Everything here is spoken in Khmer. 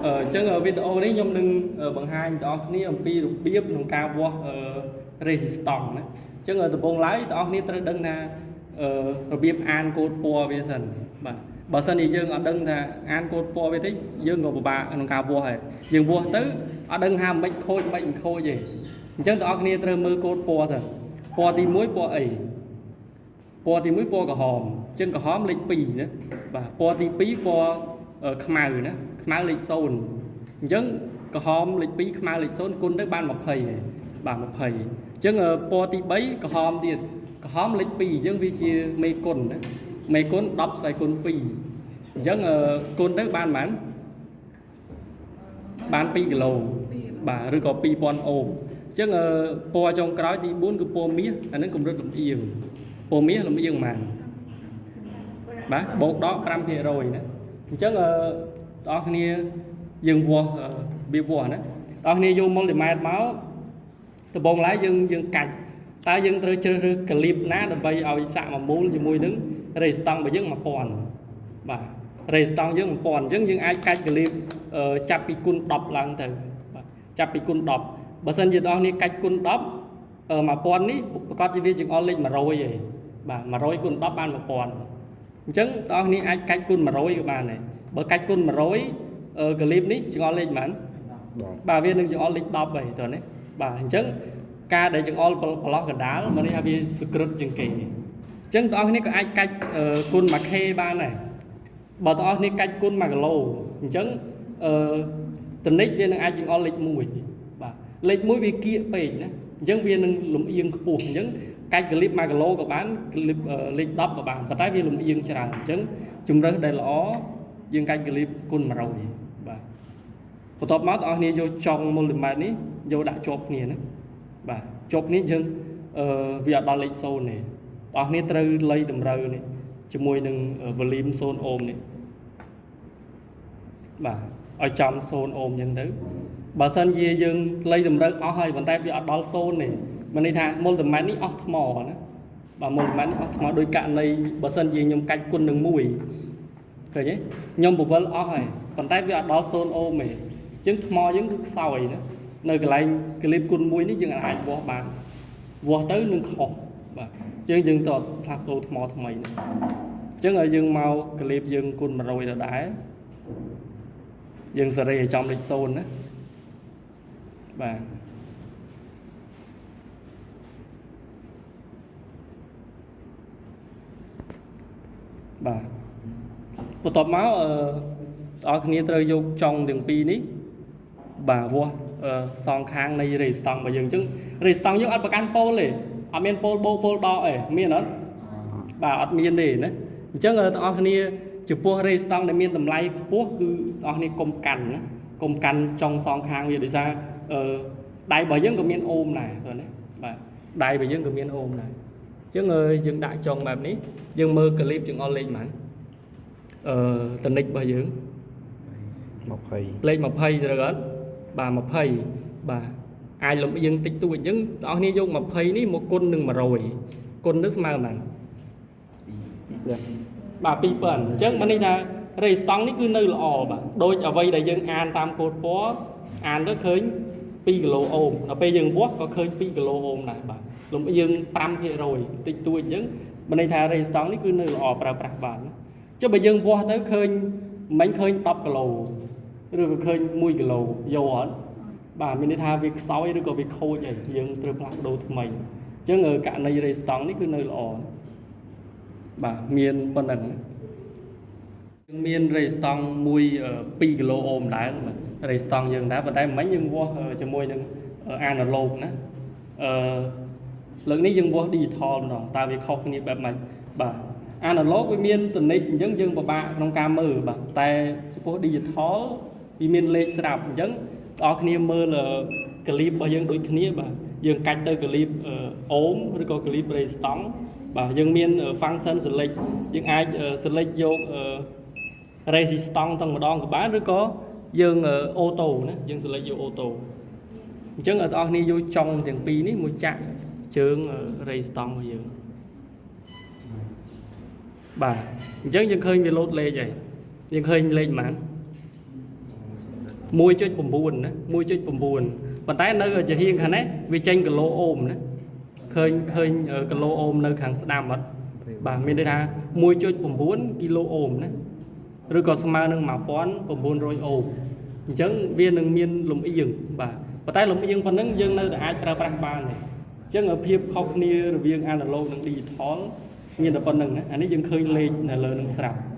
អញ្ចឹងវីដេអូនេះខ្ញុំនឹងបង្ហាញដល់អ្នកគ្នាអំពីរបៀបក្នុងការវាស់ resistance ណាអញ្ចឹងដំបូងឡើយបងប្អូនត្រូវដឹងថារបៀបអានកូដពណ៌វាសិនបាទបើសិនជាយើងអត់ដឹងថាអានកូដពណ៌វាទេយើងក៏ពិបាកក្នុងការវាស់ដែរយើងវាស់ទៅអត់ដឹងថាមិនខូចមិនខូចទេអញ្ចឹងបងប្អូនត្រូវមើលកូដពណ៌សិនពណ៌ទី1ពណ៌អីពណ៌ទី1ពណ៌ក្រហមអញ្ចឹងក្រហមលេខ2ណាបាទពណ៌ទី2ពណ៌ខ្មៅណាខ្មៅលេខ0អញ្ចឹងក្រហមលេខ2ខ្មៅលេខ0គុណទៅបាន20ហើយបាទ20អញ្ចឹងពណ៌ទី3ក្រហមទៀតក្រហមលេខ2អញ្ចឹងវាជាមេគុណណាមេគុណ10ស្វ័យគុណ2អញ្ចឹងគុណទៅបានប៉ុន្មានបាន2គីឡូបាទឬក៏2000អូមអញ្ចឹងពណ៌ចុងក្រោយទី4គឺពណ៌មាសអានឹងកម្រិតលំអៀងពណ៌មាសលំអៀងប៉ុន្មានបាទបូកដក5%ណាអញ្ចឹងបងប្អូនគ្នាយើងវាស់របៀបវាស់ណាបងប្អូនគ្នាយក multimeter មកដំបូងឡើយយើងកាច់តើយើងត្រូវជ្រើសរើសកាលីបណាដើម្បីឲ្យសាក់មួយមូលជាមួយនឹង resistance របស់យើង1000បាទ resistance យើង1000អញ្ចឹងយើងអាចកាច់កាលីបចាប់ពីគុណ10ឡើងទៅបាទចាប់ពីគុណ10បើសិនជាបងប្អូនគ្នាកាច់គុណ10 1000នេះប្រកាសជាវាចង្អុលលេខ100ឯងបាទ100គុណ10បាន1000អញ្ចឹងបងប្អូនគ្នាអាចកាច់គុណ100ក៏បានដែរបើកាច់គុណ100កាលីបនេះចង្អុលលេខប៉ុន្មានបាទវានឹងចង្អុលលេខ10ហើយតើនេះបាទអញ្ចឹងការដែលចង្អុលប្រឡោះកណ្ដាលមកនេះថាវាសក្រិតជាងគេអញ្ចឹងបងប្អូនគ្នាក៏អាចកាច់គុណ 1K បានដែរបើបងប្អូនគ្នាកាច់គុណ1គីឡូអញ្ចឹងអឺតនិចវានឹងអាចចង្អុលលេខ1បាទលេខ1វាគៀកពេកណាអញ្ចឹងវានឹងលំអៀងខ្ពស់អញ្ចឹងកាច់ក្លីប1គីឡូក៏បានក្លីបលេខ10ក៏បានប៉ុន្តែវាលំអៀងច្រើនអញ្ចឹងជំរើសដែលល្អយើងកាច់ក្លីបគុណ100បាទបន្ទាប់មកបងប្អូនគ្នាយកចុង multimeter នេះយកដាក់ជាប់គ្នាណាបាទជាប់គ្នាយើងវាអត់ដល់លេខ0ទេបងប្អូនគ្នាត្រូវលៃតម្រូវនេះជាមួយនឹង volume 0អូមនេះបាទឲ្យចំ0អូមអញ្ចឹងទៅបើសិនជាយើងលៃតម្រូវអស់ហើយប៉ុន្តែវាអត់ដល់0ទេមានន័យថា multimeter នេះអស់ថ្មណាបាទ multimeter នេះអស់ថ្មដោយករណីបើសិនជាខ្ញុំកាច់គុណនឹង1ឃើញទេខ្ញុំពវល់អស់ហើយប៉ុន្តែវាអត់ដល់0អូមទេអញ្ចឹងថ្មយើងគឺខ្សោយណានៅកន្លែងក្លីបគុណ1នេះយើងអាចវាស់បានវាស់ទៅនឹងខុសបាទអញ្ចឹងយើងតផ្លាស់ប្ដូរថ្មថ្មីនេះអញ្ចឹងឲ្យយើងមកក្លីបយើងគុណ100ដដែលយើងសេរីឲ្យចំលេខ0ណាបាទបាទបន្ទាប់មកអឺបងប្អូនគ្នាត្រូវយកចុងទាំងពីរនេះបាទវាស់សងខាងនៃ resistance របស់យើងអញ្ចឹង resistance យើងអត់ប្រកាន់ប៉ូលទេអត់មានប៉ូលបូកប៉ូលដកទេមានអត់បាទអត់មានទេណាអញ្ចឹងបងប្អូនគ្នាចំពោះ resistance ដែលមានតម្លៃខ្ពស់គឺបងប្អូនគ្នាកុំកាន់ណាកុំកាន់ចុងសងខាងវាដោយសារអឺដៃរបស់យើងក៏មានអូមដែរឃើញទេបាទដៃរបស់យើងក៏មានអូមដែរអញ្ចឹងយើងដាក់ចុងបែបនេះយើងមើលកាលីបចង្អុលលេខប៉ុន្មានតនិចរបស់យើង 20លេខ20ត្រូវអត់បាទ20បាទអាចលំអៀងតិចតួចអញ្ចឹងបងប្អូនគ្នាយក20នេះមកគុណនឹង100គុណទៅស្មើប៉ុន្មានបាទ2000អញ្ចឹងបានន័យថា resistance នេះគឺនៅល្អបាទដូចអ្វីដែលយើងអានតាមកូដពណ៌អានទៅឃើញ2គីឡូអូមដល់ពេលយើងវាស់ក៏ឃើញ2គីឡូអូមដែរបាទលំអៀង5%តិចតួចអញ្ចឹងបានន័យថា resistance នេះគឺនៅល្អប្រើប្រាស់បានណាចុះបើយើងវាស់ទៅឃើញមិនឃើញ10គីឡូឬក៏ឃើញ1គីឡូយកអត់បាទមានន័យថាវាខ្សោយឬក៏វាខូចអីយើងត្រូវផ្លាស់ប្ដូរថ្មីអញ្ចឹងករណី resistance នេះគឺនៅល្អបាទមានប៉ុណ្ណឹងយើងមាន resistance មួយ2គីឡូអូមដែរបាទ resistance យើងដែរប៉ុន្តែមិញយើងវាស់ជាមួយនឹង analog ណាអឺលើកនេះយើងវាស់ digital ម្ដងតើវាខុសគ្នាបែបម៉េចបាទ analog វាមានតនិចអញ្ចឹងយើងពិបាកក្នុងការមើលបាទតែចំពោះ digital វាមានលេខស្រាប់អញ្ចឹងបងប្អូនគ្នាមើលកាលីបរបស់យើងដូចគ្នាបាទយើងកាច់ទៅកាលីបអូមឬក៏កាលីប resistance បាទយើងមាន function select យើងអាច select យក resistance ទាំងម្ដងក៏បានឬក៏យើង auto ណាយើង select យក auto អញ្ចឹងបងប្អូនគ្នាយកចុងទាំងពីរនេះមួយចាក់ជើង resistance របស់យើងបាទអញ្ចឹងយើងឃើញវាលោតលេខហើយយើងឃើញលេខប៉ុន្មាន 1.9ណា1.9ប៉ុន្តែនៅជាហៀងខាងនេះវាចេញគីឡូអូមណាឃើញឃើញគីឡូអូមនៅខាងស្ដាំអត់បាទមានន័យថា1.9គីឡូអូមណាឬក៏ស្មើនឹង1900អូមអញ្ចឹងវានឹងមានលំអៀងបាទប៉ុន្តែលំអៀងប៉ុណ្ណឹងយើងនៅតែអាចប្រើប្រាស់បានទេអញ្ចឹងភាពខុសគ្នារវាង analog និង digital មានតែប៉ុណ្្នឹងណាអានេះយើងឃើញលេខនៅលើនឹងស្រាប់។